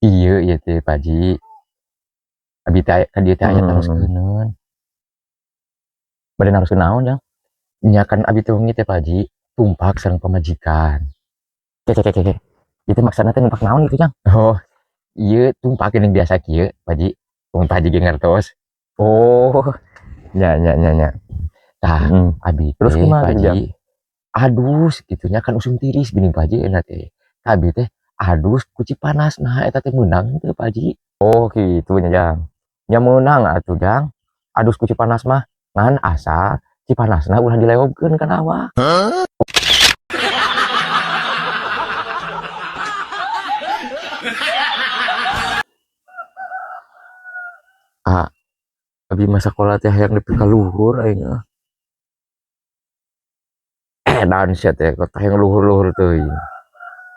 Iya, ieu teh, Pak Haji. Abi teh ka dieu teh aya taroskeun. Bade naroskeun naon, Jang? Nya kan abi teh wengi teh, Pak Haji, tumpak sareng pamajikan. Ke ke ke ke. Itu maksudna teh numpak naon gitu, Jang? Oh, ieu tumpak geuning biasa kieu, Pak Haji. Wong Pak Haji ge ngertos. Oh. Nya nya nya nya. Tah, abi Terus teh, kumaha Pak gitu, Jang? Haji. Adus kitu nya kan usum tiris geuning, Pak Haji, euna teh. Abi teh adus ku Cipanas, nah eta teh meunang teu, Pak Haji? Oh, kitu nya, Jang. Nya meunang atuh, Jang. Adus ku Cipanas mah ngan asal Cipanasna ulah dileobkeun kana awak. Ah, abi mah sakola teh hayang nepi ka luhur aing ah. Edan sia teh kota hayang luhur-luhur teuing.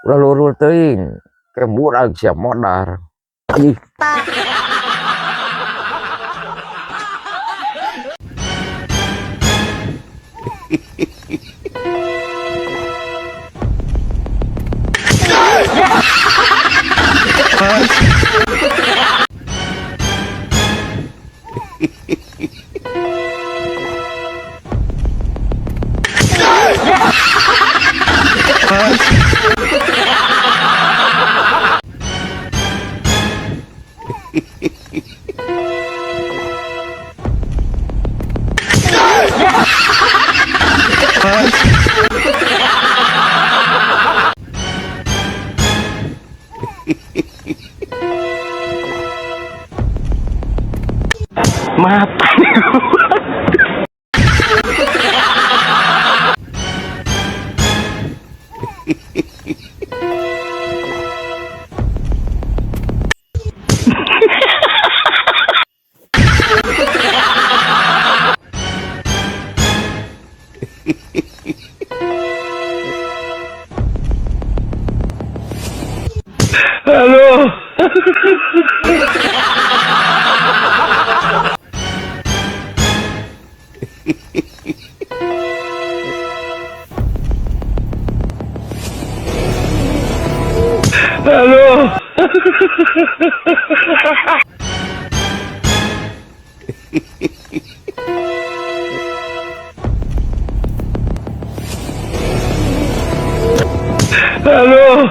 Ulah luhur-luhur teuing, ke murag sia modar. Anjing. Mata. Halo. Halo. Halo.